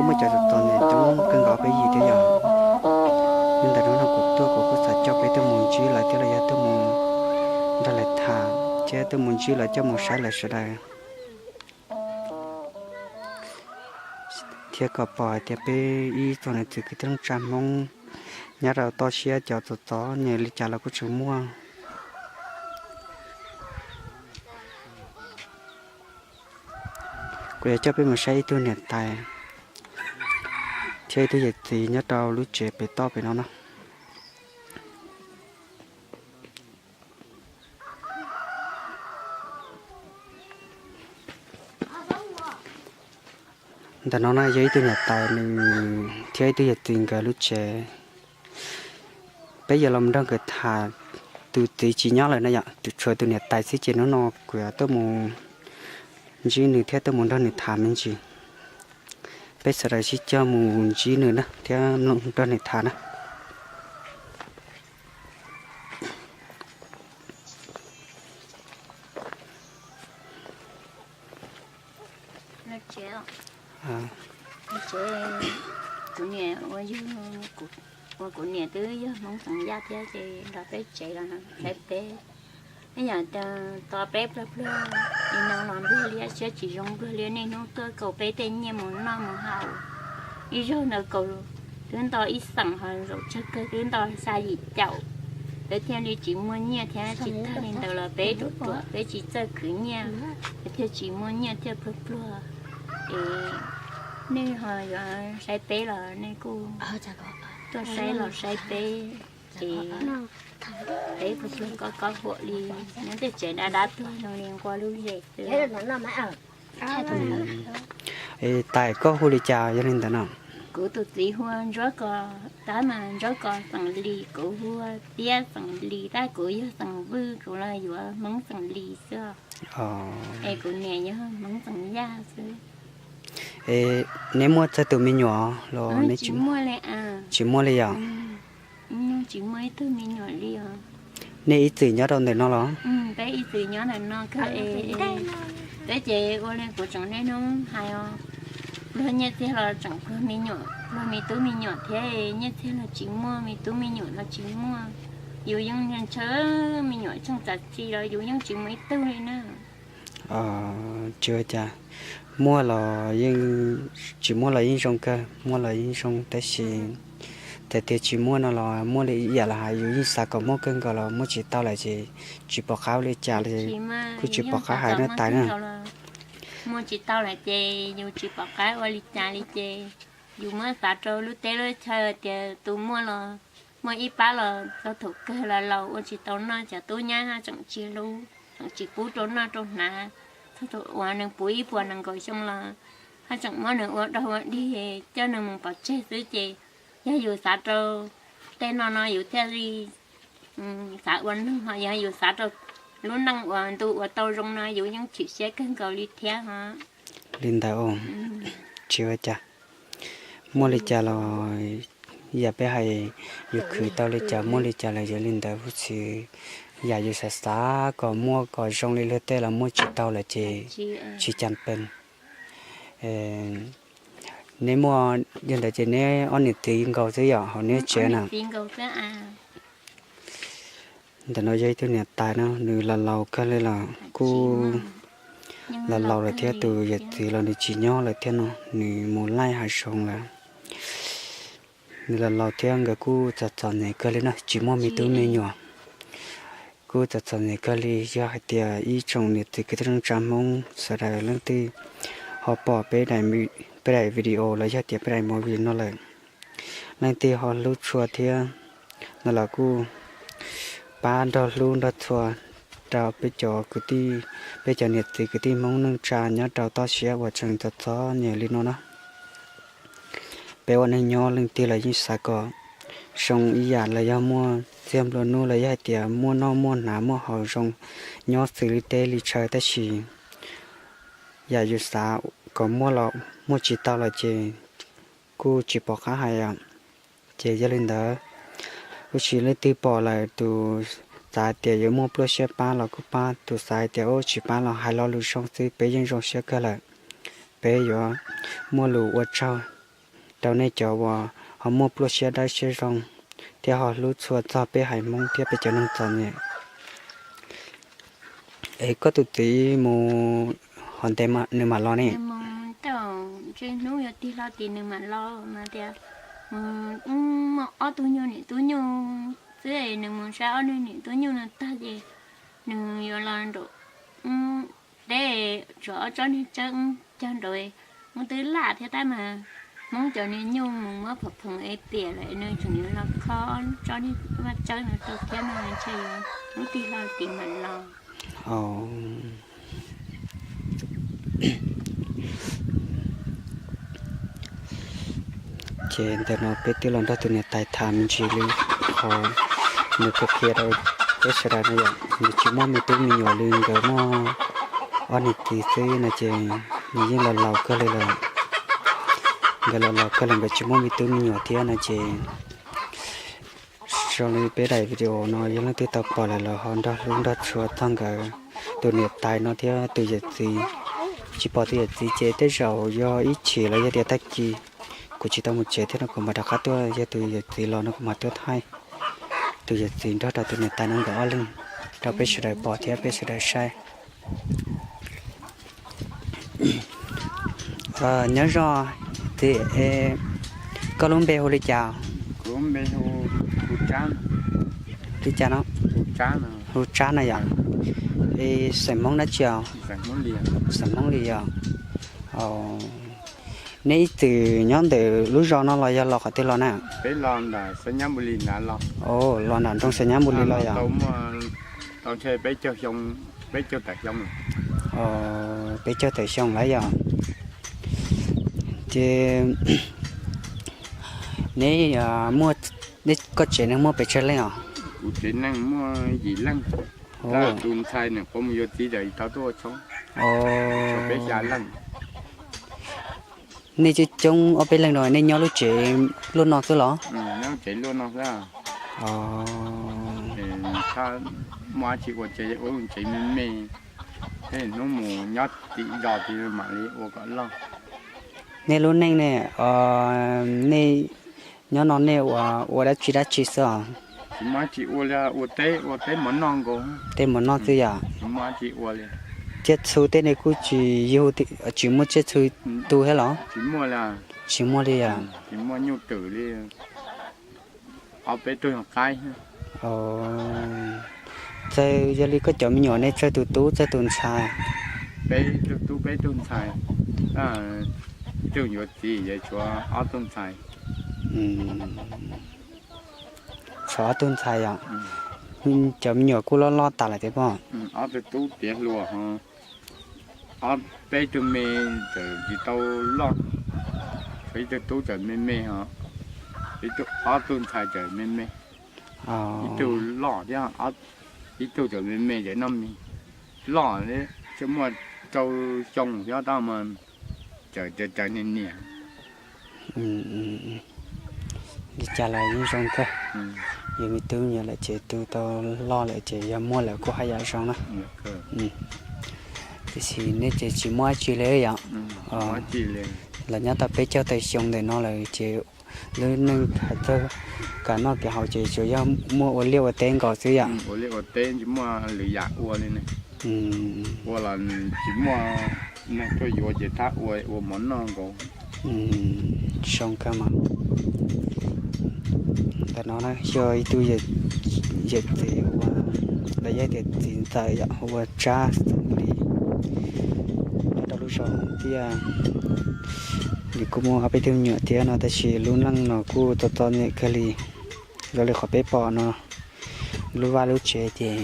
Muaj cov txom nyem coob kawg nkaus peb yim thiab yom. Li ntawm no no kuv tuaj kuv kuj xav coj peb tuaj mus ntsib lawv thiab los yog tuaj mus nrog lawv tham thiab tuaj mus ntsib lawv coj mus saib lawv sawv daws, thiab kom pom hais tias peb ib tsoom niam txiv kwv tij neej tsa Hmoob nyob rau toj siab cov txom txom nyem li cas los kuj tseem muaj. Kuv yuav coj peb mus saib ib tug niam tais thiab ib tug yawm txiv nyob rau lub tsev pem toj pem no na. Ntawm no na yog ib tug niam tais nws thiab ib tug yawm txiv nkawd lub tsev. Peb yuav los nrog nkawd tham, tus txiv tsis nyob lawm na yom, tshuav tus niam tais xwb ces hnub no kuv yuav tuaj mus ntsib nws thiab tuaj mus nrog nws tham me ntsis. Peb sawv daws sib coj mus ntsib nws na thiab nrog nws tham na. Tsev, kuv niam ua, ua kuv niam twb yog Hmoob Xeem Yaj thiab ces nrog peb tsev los saib peb. Ib yam tias tos peb pluag pluag li no los nplog liab siab tsis zoo, nplog liab niaj hnub tuaj kaus peb tej nyiaj mus noj mus haus. Ib zaug ntawd kaus twb nto ib xeem, ho zaum tsawg kawg twb nto xya yim caum. Peb thiaj li tsis muaj nyiaj thiab, tsis tag li ntawd los peb ruam ruam peb tsis txawj khwv nyiaj, peb thiaj tsis muaj nyiaj thiaj pluag pluag. Es nej ho yuav saib peb los nej kuj tuaj saib los saib peb, es peb pluag pluag kob kob huam li nyob tej tsev dab dab tuag zoo li nqua lub zes xwb. Es tais koj hu li cas yog li ntawd no? Kuv tus txiv hu ua Ntsuab Kos, tab mas Ntsuab Kos Xeem Lis, kuv hu ua Tiab Xeem Lis, tab kuv yog Xeem Vwj, kuv los yuav Hmoob Xeem Lis xwb. Es kuv niam yog Hmoob Xeem Yaj xwb. Es neb muaj txog tus me nyuam los? Tsis muaj li yom? Tsis muaj ib tug me nyuam li os. Nej ib txwm nyob rau ntawm no los? Peb ib txwm nyob ntawm no kawg es, peb ces ua li kuv tseem niaj hnub hais os, pluag nyiaj txiag los tseem pluag me nyuam, pluag me tub me nyuam thiab, nyiaj txiag los tsis muaj, me tub me nyuam los tsis muaj. Yus yeej ntshaw me nyuam tsheej txav txi los yus yeej tsis muaj ib tug li na. Tsis ua cas, muaj los yeej, tsis muaj los yeej zoo kawg, muaj los yeej zoo tab sis txawm tias tsis muaj no los muaj li ib yam li hais, yus yeej xav kom muaj kawg nkaus los muaj tsis tau lawm ces tsis pom qab ua li cas li, kuj tsis pom qab hais na tais na. Muaj tsis tau lawm ces yus tsis pom qab ua li cas li ces yus muab xav rau lub teb lub chaw tias tus muaj los muaj ib pab los txog thaum kawg los laus ua tsis tau noj, cov tub nyab haj tseem tsis hlub, tseem tsis pub rau noj rau hnav. Txog thaum uas nws puv ib puas nees nkaum xyoo los haj tseem muab nws ua dog ua dig, coj nws mus pov tseg xwb ces yog yus xav rau tej no no yus thiaj li xav ua neeg, ho yog yus xav rau lub neej uas ntu uas tau zoo no yus yeej chim siab kawg nkaus li thiab ho. Li ntawd, tsis ua cas. Muaj li cas los yam peb hais, yus khwv tau li cas muaj li cas los yog li ntawd, tab sis yam yus xav xav kom muaj kom zoo li luag tej los muaj tsis tau lawm ces tsis cas pes. Neb muaj, yog ntawd ces neb ob niam txiv nkaus xwb yom, hauv neb tsev na? Ntawm no yog ib tug niam tais no, nws los laus kawg li los kuj los laus lawm thiab, tus yawm txiv los nws tsis nyob lawm thiab no, nws mus laij hav zoov lawm. Nws los laus thiab nkawd kuj txom txom nyem kawg li no, tsis muaj me tub me nyuam. Kuj txom txom nyem kawg li, yog hais tias ib tsoom niam txiv kwv tij neej tsa Hmoob sawv daws leej twg ho pom peb daim video los yog tias peb daim movie no lawm, leej twg ho hlub tshua thiab no los kuj pab nrog hlub nrog tshua rau peb cov kwv tij, peb cov niam txiv kwv tij Hmoob neej tsa nyob rau toj siab uas tseem txom txom nyem li no na. Peb ua neeg nyob leej twg los yeej xav kom zoo ib yam los yog muaj txiag nplua nuj los yog hais tias muaj noj muaj hnav muaj haus zoo nyob xws li teb li chaw, tab sis yam yus xav kom muaj los muaj tsis tau lawm ces kuj tsis pom qab hais. Ces yog li ntawd, tab sis leej twg pom lawm tus xav hais tias yuav muaj pluaj siab pab los kuj pab, tus xav hais tias ub tsis pab los hais lo lus zoo xwb peb yeej zoo siab kawg lawm. Peb yuav muaj lus ua tsaug rau nej cov uas ho muaj pluaj siab dawb siab zoo thiab ho hlub tshua txog peb haiv Hmoob thiab peb cov neeg txom nyem. Es koj tus txiv mus ho ntev nws mam los ne? Nws mus tau ntsej hnub yuav tig hlo tim nws mam los mas tias, mus, muaj ob tug nyuj niam tub nyuj xwb, nws mus saib ob niag niam tub nyuj no tag ces nws yuav los nraum teb, tshuav ob tsob niag tsawb cog nraud, Hmoob twb laj thiab tab mas Hmoob cov niag nyuj mus muab phom phoom es piam lawm, nws tseem yuav los kho tsob niag vaj tsawb no rau thiab no ntshe yuav hnub tig hlo tim mam los. Ces ntawm no peb twb los nrog tus niam tais tham me ntsis li qhov nws qhia qhia rau peb sawv daws no yom, nws tsis muaj me tub me nyuam li, nkawd muaj ob niag txiv xwb no ces nws yeej los laus kawg li lawm. Nkawd los laus kawg lawm, nkawd tsis muaj me tub me nyuam thiab no ces zoo li peb daim video no yog leej twg tau pom lawm los ho nrog hlub nrog tshua txog nkawd tus niam tais no thiab tus yawm txiv. Tsis pom tus yawm txiv ces tej zaum yog ib chim los yog tias tag kis kuv tsis tau mus tsev thiab no kuv mam rov qab tuaj, yog tus yawm txiv los no kuv mam tuaj thaij tus yawm txiv nrog rau tus niam tais no nkawd ob leeg rau peb sawv daws pom thiab peb sawv daws saib. Nyob zoo txiv, koj lub npe hu li cas? Li cas no? Hu Tsab no yom. Es xeem Hmoob dab tsi os? Xeem Hmoob Lis yom. Neb ib txwm nyob ntawm lub zos no los yog los qhov twg los na? Los nram nroog Xav Nyab Npus Lis los yom? Peb caug tawm xyoo lawm yom. Ces neb, koj tsev neeg muaj pes tsawg leej os? Kuv tsev neeg muaj yim leej. Tus ntxhais nws quav mus yuav txiv, peb xya leej. Nej coob coob ob peb leeg no nej nyob lub tsev luaj no xwb los? Muaj dab tsi ua tsev ua tsev me me, tej hnub mus nyob tim zos tim mam li ua kom loj. Nej lub neej ne, nej nyob no nej ua dab tsi dab tsi xwb os? Tsis muaj dab tsi ua li, ua teb, ua teb mov noj nkaus. Teb mov noj xwb yom? Tsis muaj dab tsi ua li. Tsiaj txhu tej ne kuj tsis yug, tsis muaj tsiaj txhu tu thiab los? Tsis muaj li. Tsis muaj li yom? Tsis muaj nyuj twm li. Ob peb tug qaib. Txawg, yog li koj cov me nyuam ne txawg tus tub txawg tus ntxhais? Peb tug tub peb tug ntxhais. Ib tug yuav txiv, tshuav ob tug ntxhais. Tshuav ob tug ntxhais yom? Cov me nyuam kuj loj loj tas lawm thiab pob? Ob tug tub tiav hluas ho, ob peb tug me tseem tsis tau loj, tshuav ib tug tub tseem me me ho, ob tug ntxhais tseem me me. Ib tug loj thiab, ib tug tseem me me ces noj mis, loj thiab, muaj rau xyoo thiab tab mas tseem cawv cawv niam niam. Li cas los yeej zoo kawg. Yus me tub me nyuam lawm ces tu tau loj lawm ces yog muaj lawm kuj haj yam zoo na. Tiam sis nej ces tsis muaj dab tsi li yom? Los nyob tau peb caug tawm xyoo ntawm no lawm ces lub neej hais txog kev noj kev haus ces tsuas yog muaj ua liaj ua teb nkaus xwb yom? Ua liaj ua teb tsis muaj lwm yam ua li ne. Ua los tsis muaj neeg tuaj yuav ces thab ua ua mov noj nkaus. Zoo kawg mas. Ntawm no yog ib tug yawm txiv uas los yog tias txiv ntxawm yom, hu ua Tsab Xeem Lis, nyob rau lub zos Tiaj. Nws kuj muaj ob peb tug me nyuam thiab no tab sis lub neej no kuj txom txom nyem kawg li. Zoo li qhov peb pom no, lub vaj lub tsev ces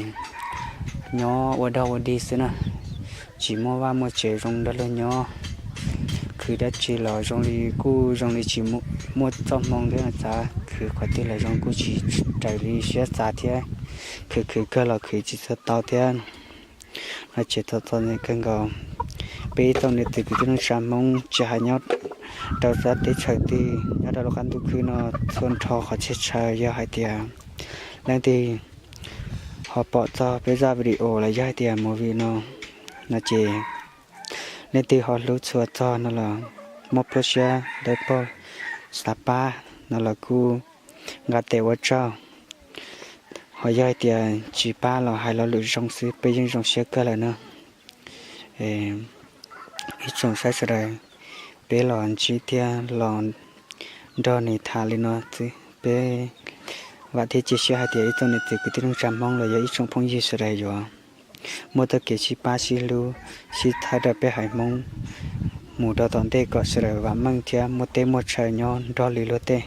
nyob ua dog ua dig xwb na, tsis muaj vaj muaj tsev zoo nrog luag nyob. Khwv dab tsi los zoo li kuj zoo li tsis muaj txoj hmoo thiab, xav khwv qhov twg los zoo kuj tsis raws li siab xav thiab, khwv khwv kawg los khwv tsis txog tau thiab. No ces txom txom nyem kawg nkaus. Peb ib tsoom niam txiv kwv tij neej tsa Hmoob tsis hais nyob rau sab teb chaws twg, nyob rau lub qab ntuj khwb no txhua nrho qhov txhia chaw, yog hais tias leej twg ho pom txog peb zaj video los yog hais tias movie no, no ces leej twg ho hlub tshua txog no los muaj pluaj siab dawb paug xav pab no los kuj nqa tes ua tsaug. Ho yog hais tias tsis pab los hais lo lus zoo xwb peb yeej zoo siab kawg lawm na. Ib tsoom saib sawv daws, peb los ntsib thiab los nrog nws tham li no xwb, peb vam thiab cia siab hais tias ib tsoom niam txiv kwv tij neej tsa Hmoob los yog ib tsoom phooj ywg sawv daws yuav muaj txoj kev sib pab sib hlub, sib txhawb rau peb haiv Hmoob mus rau tom ntej kom sawv daws vam meej thiab muaj teb muaj chaw nyob nrog li luag tej.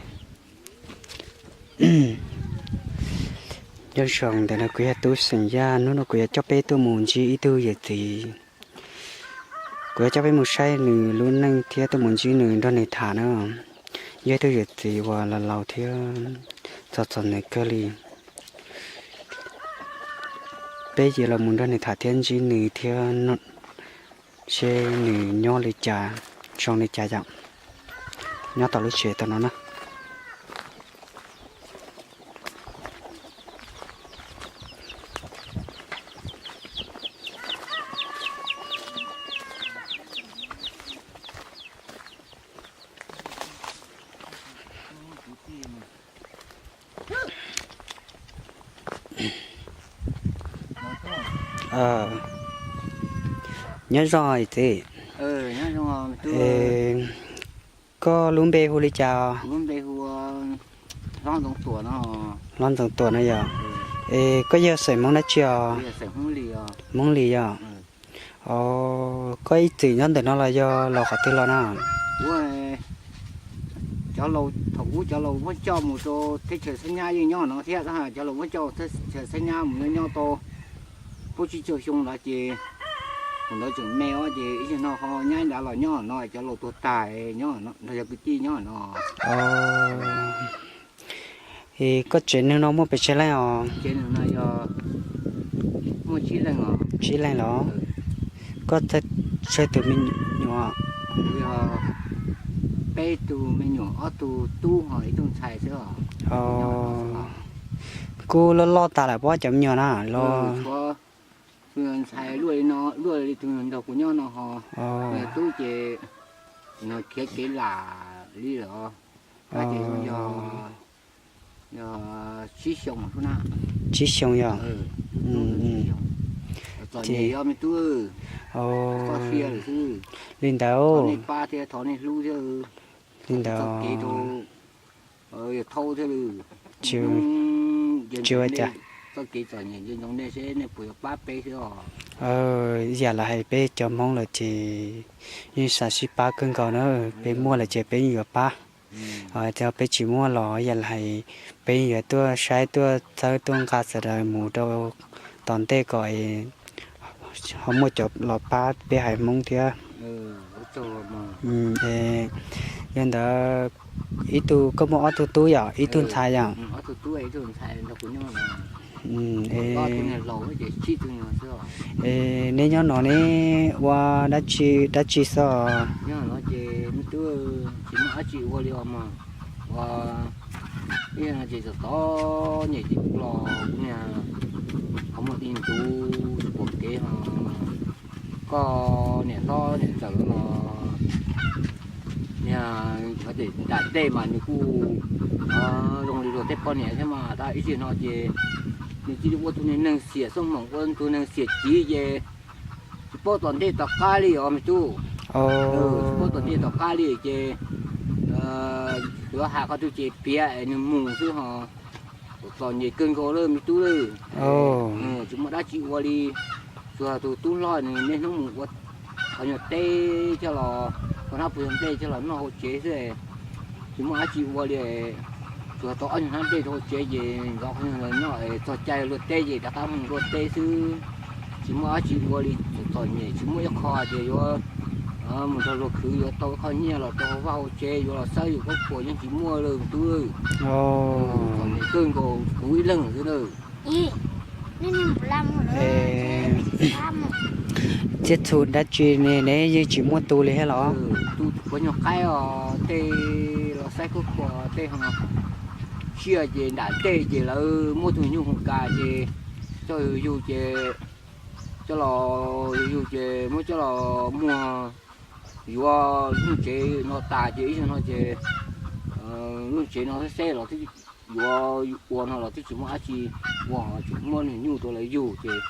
Nyob zoo ntawm no kuv yog Tub Xeem Yaj, hnub no kuv yuav coj peb tuaj mus ntsib ib tug yawm txiv. Kuv yuav coj peb mus saib nws lub neej thiab tuaj mus ntsib nws nrog nws tham na. Yog ib tug yawm txiv uas laus laus thiab txom txom nyem kawg li. Peb yuav los mus nrog nws tham thiab ntsib nws thiab seb nws nyob li cas, zoo li cas yom. Nyob tom lub tsev tom no na. Nyob zoo txiv. Koj lub npe hu li cas? Hlob Ntxoov Tuam no yog. Es koj yog xeem Hmoob dab tsi os? Hmoob Lis yog. Koj ib txwm nyob ntawm no los yog los qhov twg los na? Cov laus, thaum ub cov laus muab coj mus rau teb chaws Xab Nyab yeej nyob no thiab, cov laus muab coj teb chaws Xab Nyab mus nyob tau plaub tsib caug xyoo ntawd ces, thaum ntawd tseem me os ces ib zaug no ho nyab nrad los nyob no, cov laus tuag tag nyob no nrog cov kwv tij nyob no. Koj tsev neeg no muaj pes tsawg leej os? Tsev neeg no yog muaj tsib leeg os. Tsib leeg los? Koj tsawg tus me nyuam? Yog peb tug me nyuam, ob tug tub ho ib tug ntxhais xwb os. Kuj loj loj tas lawm pob cov me nyuam na los? Tus ntxhais luaj li no, luaj li tus nrog kuv nyob no ho, tus tub ces no khiav kev lam li lawm os. Ces yog tsib xyoo na. Tsib xyoo yog. Txom nyem yog me tub, txoj sia lawm xwb. Li ntawd. Thov nej pab thiab thov nej hlub thiab. Li ntawd. Txoj kev rau yog thaub thiab lawm. Tsis ua cas. Txoj kev txom nyem ntsoov nej seb nej puas yuav pab peb xwb os. Yam los hais peb cov Hmoob lawm ces yeej xav sib pab kawg nkaus na, peb muaj lawm ces peb yeej yuav pab. Ho peb tsis muaj los yam los hais peb yeej yuav tuaj saib tuaj txhawb tuaj nqa sawv daws mus rau tom ntej kom ho muaj cov los pab peb haiv Hmoob thiab. Yog ntawd ib tug, koj muaj ob tug tub yom, ib tug ntxhais yom? Neb nyob no neb ua dab tsi, dab tsi xwb? Tsis muaj dab tsi ua li os mas. Ua ib no ces txom txom nyem ces kuv los kuv niag qhov muag ti ntxuv tsis pom kev ho koj niam hlob niam ntxawm los niag nram ntej mas nws kuj zoo li luag tej poj niam thiab mas tab ib zaug no ces nws cia li ua tus niag neeg xiam xoob hmoov, ua tus neeg xiam civ ces tsis paub tom ntej tom qab li os me tub. Tsis paub tom ntej tom qab li ces yuav hais qhov twg ces piav es nws mus xwb ho. Txom nyem kawg nkaus lawm me tub lawm. Tsis muaj dab tsi ua li. Tsuas tus tub hlob nws niaj hnub mus ua qhov nyuag teb coj los, qhov hnab puas yog nplej coj los noj hauv tsev xwb. Tsis muaj dab tsi ua li. Tsuas tau ob nyuag hnab nplej rau hauv tsev ces zov qhov nyuag ntawd noj es txog caij luag teb ces rov qab mus luag teb xwb. Tsis muaj dab tsi ua li, txom nyem tsis muaj ib qho tias yuav mus nrog luag khwv yuav tau qhov nyiaj los rau vaj hauv tsev yuav los xawb yus kab khuas yeej tsis muaj lawm tub. Txom nyem kawg nkaus kuv ib leeg xwb na. Txiaj txhu dab tsi ne neb yeej tsis muaj tu li thiab los? Tu kuv nyuag qaib os, tej los xaib kab khuas tej ho tsiaj ces nram ntej ces lawv muab tus nyuj hu kas ces coj yug yug ces coj los yug yug ces muab coj los muag yuav lub tsev no tas ces ib zaug no ces Lub tsev no xeb los twb yuav ua no los twb tsis muaj dab tsi ua, tseem muab niag nyuj rau lawv yug ces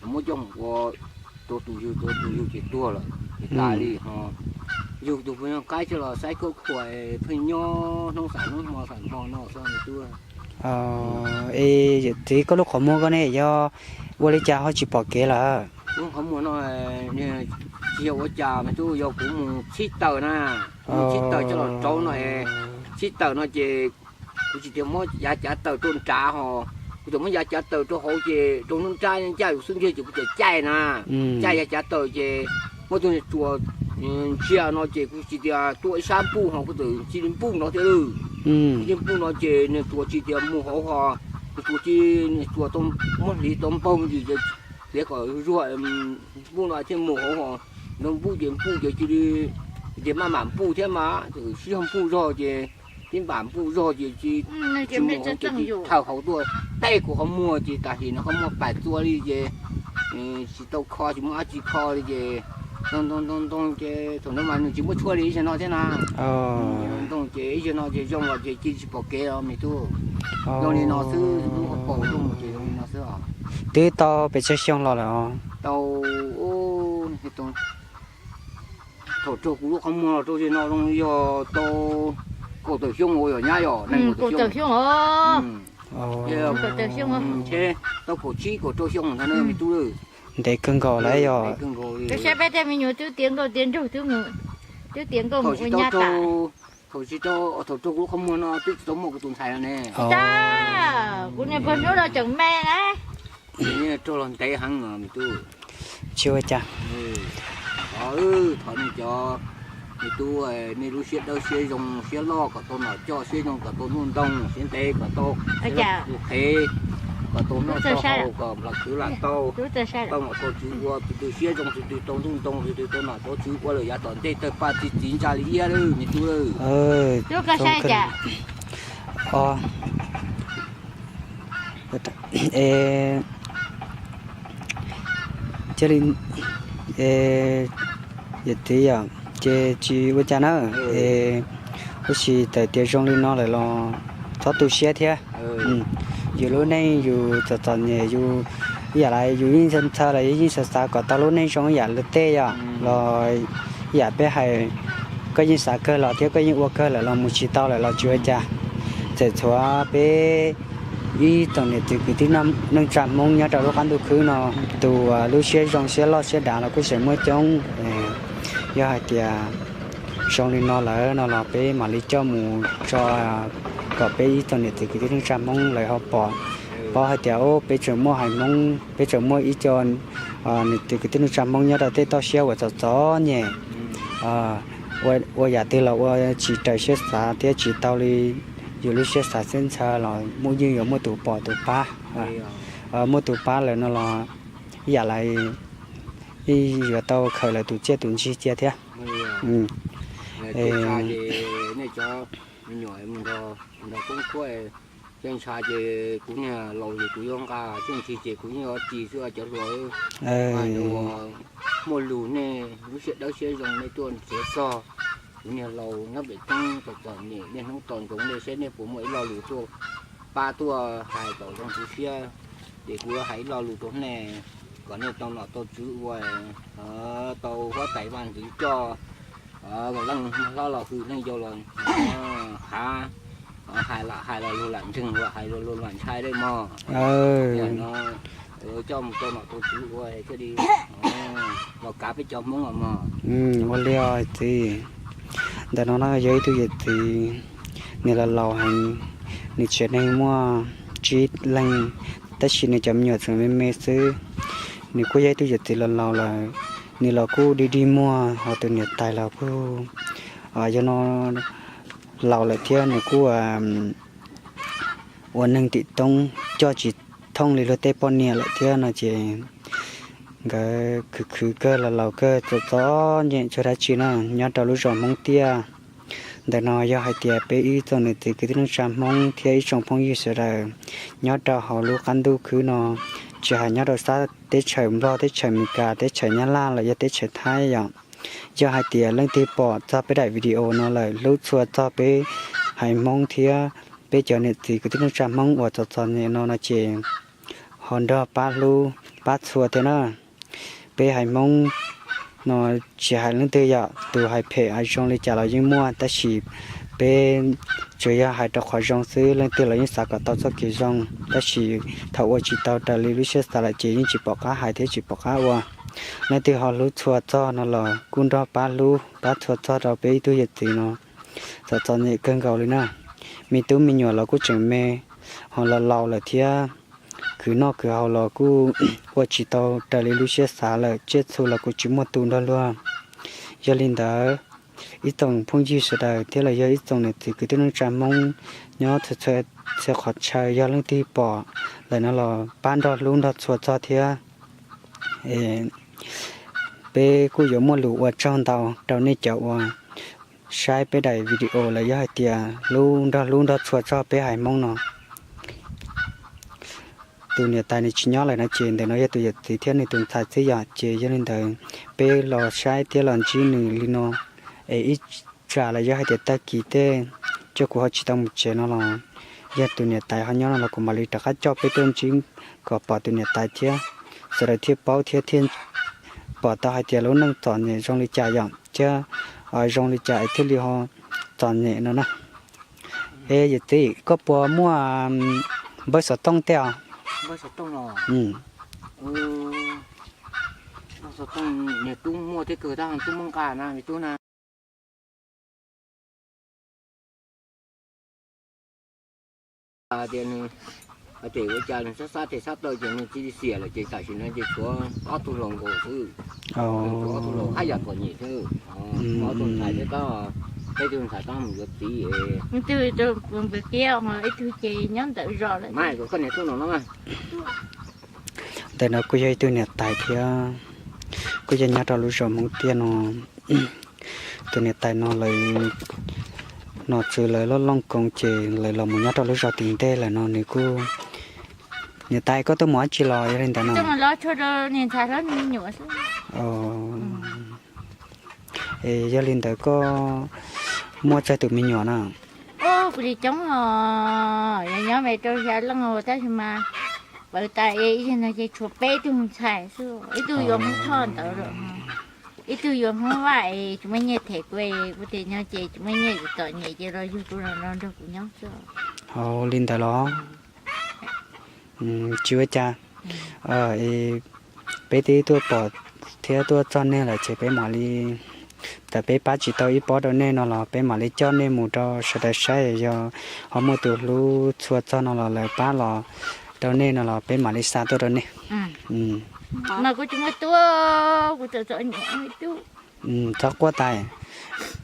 muab coj mus ua rau tus yug, rau tus yug ces tuag lawm ces tas li ho. Yug tus phooj ywg qaib coj los saib khuam khuam pheej nyob hnub xam hnub hmo xam hmo no xwb me tub. Es yawm txiv, koj lub qhov muag koj ne yog ua li cas ho tsis pom kev lawm? Lub qhov muag no tsis yog ua cas me tub, yog kuv mus txhib taws na, kuv mus txhib taws coj los rau no es, txhib taws no ces kuv tsis tias muab yav cav taws rau nrad ho, kuv txawm muab yav cav taws rau hauv ces rau hnub nrab ncaj yus xub ntiag ces kuv txawm caij na, caij yav cav taws ces muab tus niag tsuas ntsia no ces kuv tsis tias tuaj ib sab npuj ho kuv txawm cia li npuj no thiab lawm. Cia li npuj no ces niag tsuas tsis tias mus hauv ho, niag tsuas cia, niag tsuas tau muab hliv tau npaug ntsis ces hliv kom zuag npuj no thiaj mus hauv ho, nrog npuj ces npuj ces cia li tias maj mam npuj thiab mas txawm sib zog npuj zog ces tib npam npuj zog ces tsis mus hauv ces tsis thaws hauv tuaj, tej kuv qhov muag ces tam sim no qhov muag pam txua li ces tsis tau kho, tsis muaj dab tsi kho li ces ntoo ntoo ntoo ces thaum no mas nws tsis muaj tshuaj li ib zaug no thiab na. Ntoo ces ib zaug no ces zoo los ces cia tsis pom kev os me tub. Zoo li no xwb, lub qhov paum tuaj mus ces zoo li no xwb os. Twb tau pes tsawg xyoo los lawm os? Tau, thaum raug kuv lub qhov muag los rau zaum no zoo yog tau kaum tawm xyoo uas yog nyab yog nees nkaum tawm xyoo os. Tau kaum tsib kaum rau xyoo ntag me tub. Ntev kawg nkaus lawm yog. Saib peb tej me nyuam twb tiav nkauj tiav nraug, twb tiav nkauj mus ua nyab tas. Thaum tsis tau, thaum raug kuv lub qhov muag no twb tsis tau muaj kuv tus ntxhais no ne. Kuv niag pog hnub no tseem me na. Raug los ntev heev me tub. Tsis ua cas. Thov nej cov me tub, nej lub siab dawb siab zoo siab loj kom tau nom coj, siab zoo kom tau ntuj ntoo, siab ntev kom tau tus qhev, kom tau noj tau haus, kom nplog khwv lam tau, tau nom tau tswv ua, tus twg siab zoo tus twg tau ntuj ntoo, tus twg tau nom tau tswv ua lawm yav tom ntej tawg paj txi txiv ntsa li iab lawm me tub. Cia li, yawm txiv yom, ces tsis ua cas na. Es ua si tawm tias zoo li no lawm los txhob tu siab thiab. Yus lub neej yus txom txom nyem yus, ib yam li yus yeej ntxhais los yeej xav xav kom tau lub neej zoo ib yam li tej yom, los ib yam peb hais, koj yeej xav kawg los thiab koj yeej ua kawg lawm los mus tsis tau lawm los tsis ua cas. Txawm tshuav peb ib tsoom niam txiv kwv tij neej tsa Hmoob nyob rau lub qab ntuj khwb no, tus lub siab zoo siab loj siab dav los kuj tseem muaj coob. Yog hais tias zoo li no lawm no los peb mam li coj mus tso kom peb ib tsoom niam txiv kwv tij neej tsa Hmoob lawv ho pom, paub hais tias peb tseem muaj haiv Hmoob, peb tseem muaj ib co niam txiv kwv tij neej tsa Hmoob nyob rau tej toj siab uas txom txom nyem, ua yam twg los ua tsis raws siab xav thiab tsis tau li yus lub siab xav siab ntshaw los muaj, yeej yuav muaj tus pom tus pab, muaj tus pab lawm no los ib yam li yeej yuav tau khaws lawv tus txiaj tus ntsig cia thiab. Nej cov me nyuam nrog koob kuab, xyov ntshaw ces kuv niag laus ces kuv yuav nqa, xyov ntsig ces kuv yeej yuav ris xwb cov hluas. Muaj lus nej lub siab dawb siab zoo nej tuaj nrhiav txog kuv niag laus nyob pem roob txom txom nyem, niaj hnub tos ntsoov nej saib nej puas muaj ib lo lus tuaj pab tuaj hais kom zoo kuv siab, ces kuv yuav hais ib lo lus rau nej kom nej tau nom tau tswv ua, tau huab tais vaj ntxwv coj, leej hlob los hwm leej yau los hav, hais lam hais los luag lam ntseeg, luag hais los luag lam ntshai dab mog. Coj mus tau nom tau tswv ua thiaj li los kav peb cov Hmoob os mog. Ua li txiv, ntawm no no yog ib tug yawm txiv, nws los laus heev, nws tsev neeg muaj tsib leeg, tab sis nws cov me nyuam tseem me me xwb. Nws kuj yog ib tug yawm txiv los laus lawm, nws los kuj dig dig muag, ho tus niam tais los kuj yog no laus lawm thiab nws kuj ua neeg tim toob coj tsis thooj li luag tej poj niam lawm thiab no ces nkawd khwv khwv kawg los laus kawg txom txom nyem txog dab tsi na nyob rau lub zos Hmoob Tiaj. Ntawm no yog hais tias peb ib tsoom niam txiv kwv tij neej tsa Hmoob thiab ib tsoom phooj ywg sawv daws nyob rau hauv lub qab ntuj khwb no, tsis hais nyob rau sab teb chaws Nplog, teb chaws Amelikas, teb chaws Nyab Laj los yog teb chaws Thaib yom. Yog hais tias leej twg pom txog peb daim video no lawm hlub tshua txog peb haiv Hmoob thiab peb cov niam txiv kwv tij neej tsa Hmoob uas txom txom nyem no no ces ho nrog pab hlub pab txhua thiab na. Peb haiv Hmoob no tsis hais leej twg yom, tus hais phem hais zoo li cas los yeej muaj, tab sis peb tsuas yog hais rau qhov zoo xwb, leej twg los yeej xav kom tau txoj kev zoo, tab sis thaum ua tsis tau raws li lub siab xav lawm ces yeej tsis pom qab hais thiab tsis pom qab ua. Leej twg ho hlub txhua txog no los kuj nrog pab hlub pab txhua txog rau peb ib tug yawm txiv no txom txom nyem kawg nkaus li na. Me tub me nyuam los kuj tseem me, ho los laus lawm thiab, khwv noj khwv haus los kuj ua tsis tau raws li lub siab xav lawm, tsiaj txhu los kuj tsis muaj tu nrog luag. Yog li ntawd, ib tsoom phooj ywg sawv daws thiab los yog ib tsoom niam txiv kwv tij neej tsa Hmoob nyob txhua txhia qhov chaw, yog leej twg pom lawm no los pab nrog hlub nrog txhua txog thiab. Peb kuj yuav muaj lus ua tsaug ntau rau nej cov uas saib peb daim video los yog hais tias hlub nrog hlub nrog txhua txog peb haiv Hmoob no. Tus niam tais nws tsis nyob lawm no ces ntawm no yog tus yawm txiv thiab nws tus ntxhais xwb yom, ces yog li ntawd peb los saib thiab los ntsib nws li no es ib tsam los yog hais tias tag kis tej coj kuv ho tsis tau mus tsev no los yog tus niam tais ho nyob no los kuv mam li rov qab coj peb tuaj ntsib kom pom tus niam tais thiab sawv daws thiaj paub thiab thiaj pom tau hais tias lub neej txom nyem zoo li cas yom, thiab zoo li cas es thiaj li ho txom nyem no na. Es yawm txiv, koj puas muaj npawb xov tooj tej os? Xov tooj, niag tub muaj thiab kawg tab tub muab nqa na, me tub na. Tias nws hais tias ua cas nws sab sab tes sab taw ces nws cia li xiam lawm ces tam sim no ces tshuav ob tug hluas nkaus xwb. Tshuav ob tug hluas hab yam txom nyem xwb. Ob tug ntxhais thiab, peb tug ntxhais tab mus yuav txiv. Ib tug ib tug ces nyob ntawm zos lawm. Ntawm no kuj yog ib tug niam tais thiab, kuj yog nyob rau lub zos Hmoob Tiaj no. Tus niam tais no lawv nom tswv lawv loj looj koov ces lawv los mus nyob rau lub zos tim ntej lawm no nws kuj, niam tais koj tuaj mus dab tsi los yog li ntawd no? Es yog li ntawd koj muaj tsawg tus me nyuam na? Kuv li coob os, yog nyob me rau xya leej tab sis mas pawv tas ib yam no ces tshuav peb tug ntxhais xwb, ib tug yuav Hmoob Thoj ntawd lawm, ib tug yuav Hmoob Vaj es tsis muaj nyiaj them kuv, kuv tias nyob ces tsis muaj nyiaj txom nyem ces los yug kuv los no nrog kuv nyob xwb. Hauv li ntawd los tsis ua cas. Peb twb tuaj pom thiab tuaj txog nej lawm ces peb mam li, txawm peb pab tsis tau ib pob rau nej no los peb mam li coj nej mus rau sawv daws saib, yog ho muaj tus hlub txhua txog no los lawv pab los rau nej no los peb mam li xa tuaj rau nej. Mas kuv tsis muaj tub, kuv txom txom nyem. Txhob quaj tais,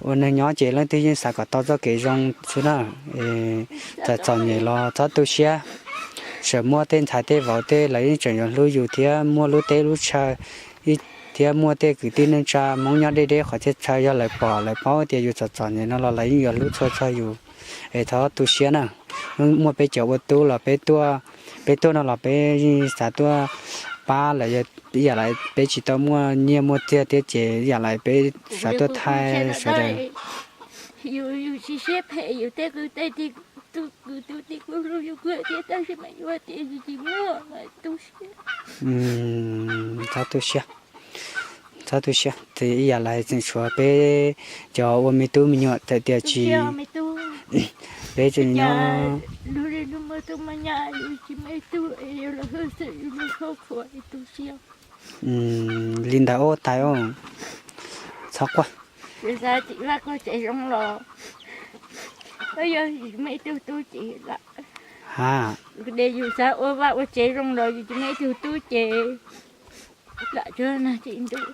ua neeg nyob ces leej twg yeej xav kom tau txoj kev zoo xwb na. Txawm txom nyem los txhob tu siab, txawm muaj tej ntxhais tej vauv tej lawv yeej tseem yuav hlub yus thiab muaj lub teb lub chaw, thiab muaj tej kwv tij neej tsa Hmoob nyob deb deb qhov txhia chaw yog lawv pom lawv paub tias yus txom txom nyem no los lawv yeej yuav hlub txhua txog yus. Es txhob tu siab na. Muaj peb cov ua tub los peb tuaj, peb tuaj no los peb yeej xav tuaj pab lawv, ib yam li peb tsis tau muaj nyiaj muaj txiag thiab ces ib yam li peb xav tuaj thaij sawv daws. Yus, yus tsis siab phem, yus tej kwv tej tij, tus kwv tus tij kuj hlub yus kawg thiab tab sis mas yus tias yus tsis muaj mas tu siab. Txhob tu siab, txhob tu siab, ces ib yam li tseem tshuav peb cov ua me tub me nyuam txawm tias tsis, peb tseem nyob. Li ntawd ua tais, txhob quaj. Yus xav tsis vaj ua tsev zoo los, yog yus muaj ib tug tub ces lam, ha, yus xav ua vaj ua tsev zoo los yus tsis muaj ib tug tub ces lam tsuag nag tsis ntuj.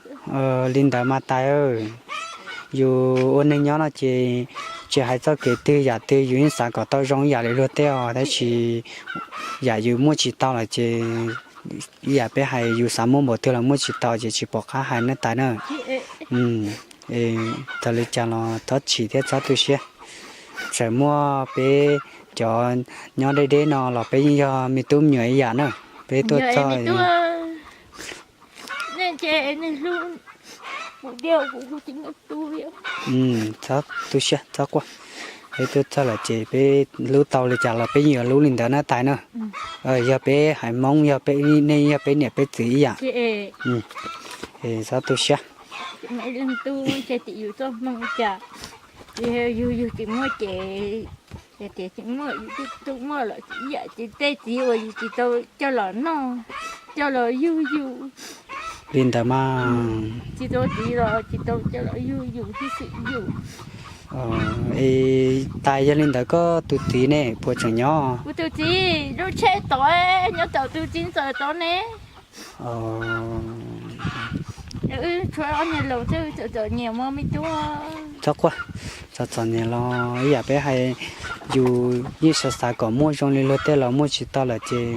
Li ntawd mas tais, yus ua neeg nyob no ces tsis hais txoj kev twg yam twg yus yeej xav kom tau zoo ib yam li luag tej os, tab sis yam yus muaj tsis tau lawm ces ib yam peb hais yus xav muaj npaum twg los muaj tsis tau ces tsis pom qab hais na tais na. Txawm li cas los txhob chim thiab txhob tu siab. Txawm muaj peb cov nyob deb deb no los peb yeej yog me tub me nyuam ib yam na. Peb tuaj txog, txhob tu siab txhob quaj. Peb tuaj txog lawm ces peb hlub tau li cas los peb yeej yuav hlub li ntawd na tais na. Yog peb haiv Hmoob, yog peb, nej yog peb niam peb txiv ib yam. Txhob tu siab. Yus tsis muaj ces, yus tsis muaj ces, yus tsis muaj los ib yam ces tej txiv uas yus tsis tau coj los noj, coj los yug yus. Li ntawd mas tsis tau txiv los tsis tau coj los yug yus thiab xwm yus. Es tais, yog li ntawd koj tus txiv ne puas tseem nyob? Kuv tus txiv lub tsheb tod, nyob tom tus txiv ntxawm tod ne. Wb tshuav ob niag laus xwb, txom txom nyem mog me tub. Txhob quaj, txom txom nyem los ib yam peb hais, yus yeej xav xav kom muaj zoo li luag tej los muaj tsis tau lawm ces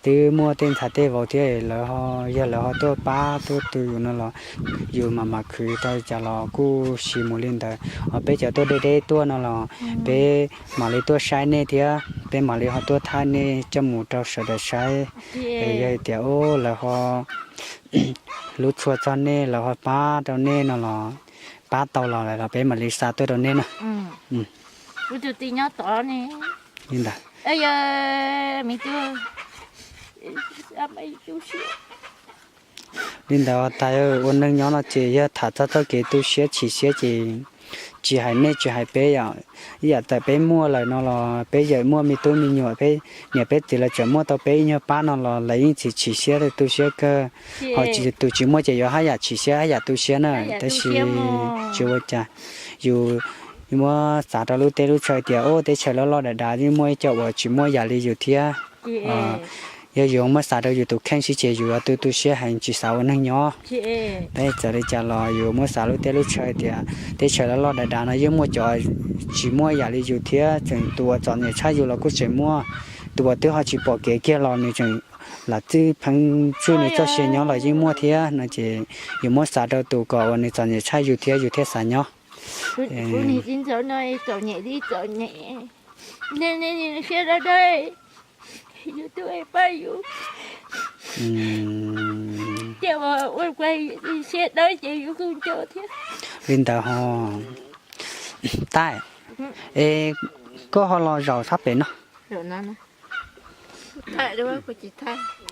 twb muaj tej ntxhais tej vauv thiab lawv ho, yog lawv ho tuaj pab tuaj tu yus no los yus mam mam khwv tau cas los kuj siv mus li ntawd. Ho peb cov tuaj deb deb tuaj no los peb mam li tuaj saib nej thiab peb mam li ho tuaj thaij nej coj mus rau sawv daws saib. Es yog tias ub lawv ho hlub tshua txog nej, lawv ho pab rau nej no los pab tau los lawm los peb mam li xa tuaj rau nej na. Li ntawd. Li ntawd tais, ua neeg nyob no ces yog tham txog txoj kev tu siab chim siab ces tsis hais nej tsis hais peb yom. Ib yam txawm peb muaj lawm no los peb yawm muaj me tub me nyuam, peb niam peb txiv lawv tseem muaj tau peb ib nyuag pab no los lawv yeej tsis chim siab, tu siab kawg. Ho tus tsis muaj ces yuav haj yam chim siab haj yam tu siab na. Tab sis tsis ua cas, yus muab xav rau lub teb lub chaw tias ub teb chaws loj loj dav dav yeej muaj ib co uas tsis muaj yam li yus thiab. Yog yus muab xav rau yus tus kheej xwb ces yus yuav tu tu siab heev tsis xav ua neeg nyob. Tab sis txawm li cas los yus muab xav lub teb lub chaw tias teb chaws loj loj dav dav no yeej muaj cov tsis muaj yam li yus thiab, tseem tus uas txom nyem tshaj yus los kuj tseem muaj, tus uas twb ho tsis pom kev kiag los nws tseem lam txwj pheej tswj nws txoj sia nyob los yeej muaj thiab no ces yus muab xav rau tus kom uas nws txom nyem tshaj yus thiab yus thiaj xav nyob. Li ntawd ho, Taij, es koj ho los zaum sab pem no?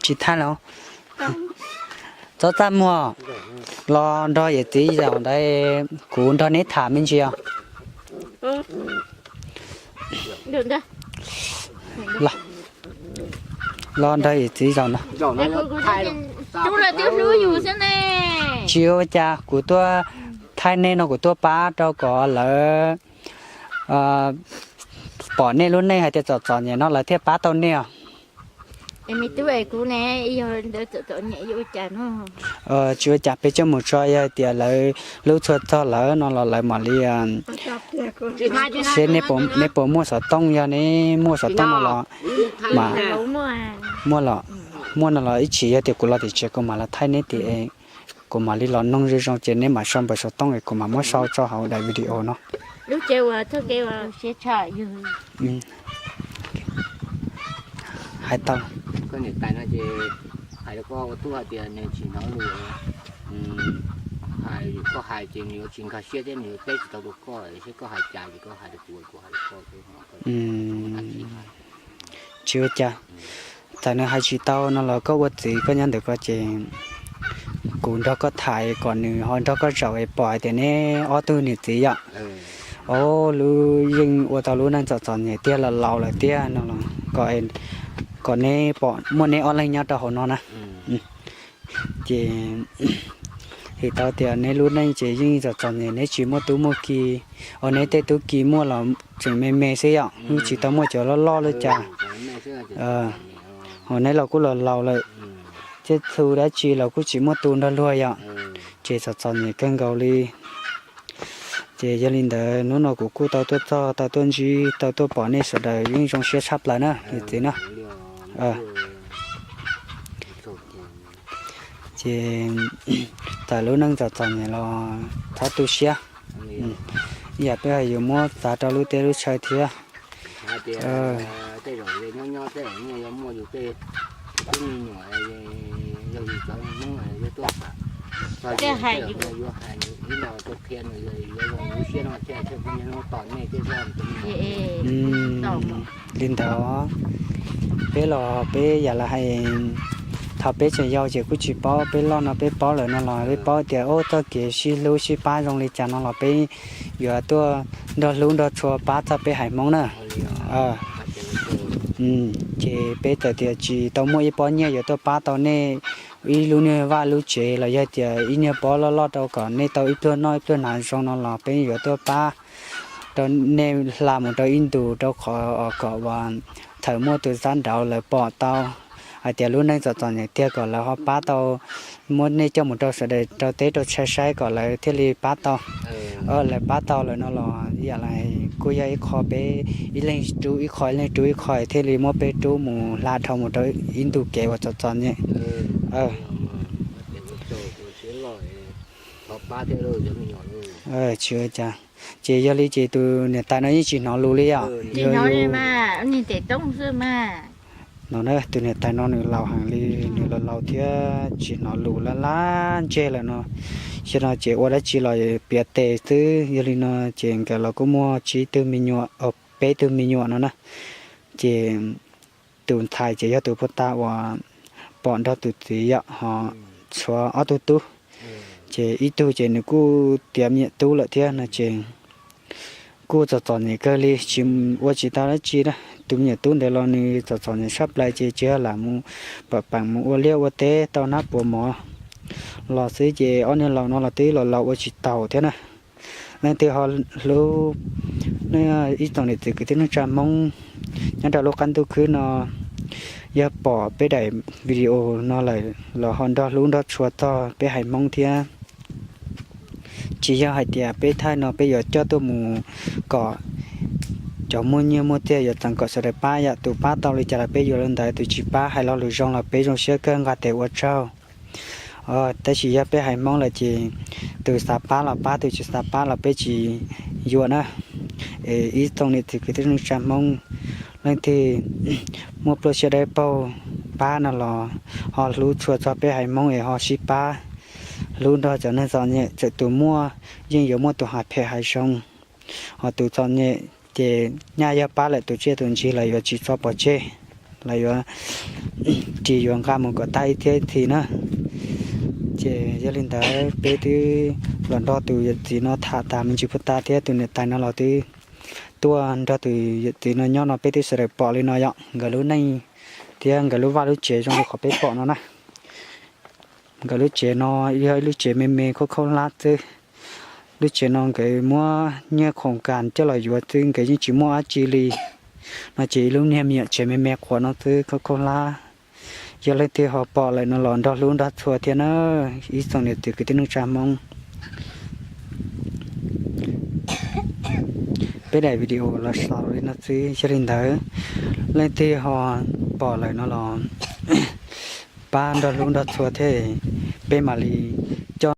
Tsis thaij los? Txhob txaj muag, los nrog yawm txiv zaum ntawd, kuv nrog neb tham me ntsis os. Los nrog yawm txiv zaum no. Tsis ua cas, kuv tuaj thaij nej no kuv tuaj pab rau kom lawv pom nej lub neej hais tias txom txom nyem no lawv thiaj pab tau nej os. Tsis ua cas, peb coj mus tso, yog tias lawv hlub tshua txog lawv no los lawv mam li seb neb puas muaj xov tooj, yog neb muaj xov tooj no los mas muaj los, muaj no los ib chim yog tias kuv los tim tsev kuv mam los thaij neb tim, kuv mam li los noog zoo zoo ces neb mam sau npawb xov tooj es kuv mam muab sau tso hauv daim video no. Hais tau. Koj niam tais no ces hais rau koj ua tub hais tias nws tsis hnov lus, hais koj hais ces nws yuav tsis nkag siab thiab nws yuav teb tsis tau rau koj, seb koj hais cas ces koj hais rau kuv, kuv hais rau koj. Tsis ua cas, txawm nws hais tsis tau no los koj ua txiv koj nyob ntawm ko ces kuv nrog koj tham kom nws ho nrog koj zaum es pom hais tias neb ob tug niam txiv yom. Au, lub yeej ua tau lub neej txom txom nyem tiag, los laus lawm tiag no los kom neb pom muaj neb ob leeg nyob rau hauv no na. Ces hais tau tias neb lub neej ces yeej txom txom nyem, neb tsis muaj tub muaj ki, uas neb tej tub ki muaj los tseem me me xwb yom, yeej tsis tau muaj cov loj loj li cas. Ho neb los kuj los laus lawm, thiab txhua dab tsi los kuj tsis muaj tu nrog luag yom, ces txom txom nyem kawg nkaus li. Ces yog li ntawd hnub no kuv kuj tau tuaj txog, tau tuaj ntsib, tau tuaj pom nej sawv daws yeej zoo siab tshaj plaws na yawm txiv na. Ces txawm lub neej txom txom nyem los txhob tu siab. Ib yam peb hais yus muab xav rau lub teb lub chaw thiab. Tej hais li ntawd. Peb los peb yam li hais, thaum peb tseem yau ces kuj tsis paub, peb loj no peb paub lawm no los peb paub tias ub txoj kev sib hlub sib pab zoo li cas no los peb yuav tuaj nrog hlub nrog tshua pab txog peb haiv Hmoob na. Ces peb txawm tias tsis tau muaj ib pob nyiaj yuav tuaj pab tau nej ib lub niag vaj lub tsev los yog tias ib niag pob loj loj rau kom nej tau ib pluag noj ib pluag hnav zoo no los peb yuav tuaj pab rau nej hla mus rau ib ntus rau qhov kom uas thaum muaj tus xab nraud lawv pom tau hais tias lub neej txom txom nyem tiag kom lawv ho pab tau muab nej coj mus rau sawv daws rau teb rau chaw saib kom lawv thiaj li pab tau. Lawv pab tau lawm no los yam li kuj yog ib qho peb ib leeg rub ib qho ib leeg rub ib qho thiaj li muab peb rub mus hla dhau mus rau ib ntu kev uas txom txom nyem. Tsis ua cas. Ces yog li ces tus niam tais no yeej tsis hnov lus li yom. No na, tus niam tais no nws laus heev li, nws los laus thiab tsis hnov lus laj laj ntseg lawm no. Xyov no ces ua dab tsi los piav tes xwb. Yog li no ces nkawd los kuj muaj tsib tug me nyuam, peb tug me nyuam no na. Ces tus ntxhais ces yog tus puag ta uas pom nrog tus txiv yom, ho tshuav ob tug tub. Ces ib tug ces nws kuj tiav me nyuam tub lawm thiab no ces kuj txom txom nyem kawg li, tsis ua tsis tau dab tsi na. Tus me nyuam tub ntawd los nws txom txom nyem tshaj plaws ces tsis yog lam mus pam peem mus ua liaj ua teb tau nab puas mov los xwb ces ob niag laus no los twb los laus ua tsis taus thiab na. Leej twg ho hlub ib tsoom niam txiv kwv tij neej tsa Hmoob nyob rau lub qab ntuj khwb no, yog pom peb daim video no lawm los ho nrog hlub nrog tshua txog peb haiv Hmoob thiab. Tsis yog hais tias peb thaij no peb yuav coj tuaj mus kom cov muaj nyiaj muaj txiag yuav txeev kom sawv daws pab yom, tus pab tau li cas los peb yuav li ntawd, tus tsis pab hais lo lus zoo los peb zoo siab kawg nqa tes ua tsaug. Tab sis yog peb haiv Hmoob lawm ces tus xav pab los pab, tus tsis xav pab los peb tsis yuam na. Es ib tsoom niam txiv kwv tij neej tsa Hmoob, leej twg muaj pluaj siab dawb paug pab no los ho hlub tshua txog peb haiv Hmoob es ho sib pab hlub nrog cov neeg txom nyem, txawm tus muaj yeej yuav muaj tus hais phem hais zoo, ho tus txom nyem ces nyaj yog pab lawm tus tsiaj tus ntsig los yuav tsis tso pov tseg, los yuav tsis yuav nqa mus kom tag ib txhis na. Ces yog li ntawd peb twb los nrog tus yawm txiv no tham tas me ntsis puag ta thiab tus niam tais no los twb tuaj nrog tus yawm txiv no nyob no peb twb sawv daws pom li no yom, nkawd lub neej thiab nkawd lub vaj lub tsev zoo li qhov peb pom no na. Nkawd lub tsev no yog ib lub tsev me me khaub khaub hlab xwb. Lub tsev no nkawd muab nyiaj khoom kas coj los yuav xwb, nkawd yeej tsis muaj dab tsi li. No ces ib lub niag me nyuam tsev me me qhuav no xwb khaub khaub hlab. Yog leej twg ho pom lawm no los nrog hlub nrog tshua thiab na, ib tsoom niam txiv kwv tij neej tsa Hmoob. Peb daim video los xaus li no xwb, yog li ntawd leej twg ho pom lawm no los pab nrog hlub nrog tshua thiab, peb mam li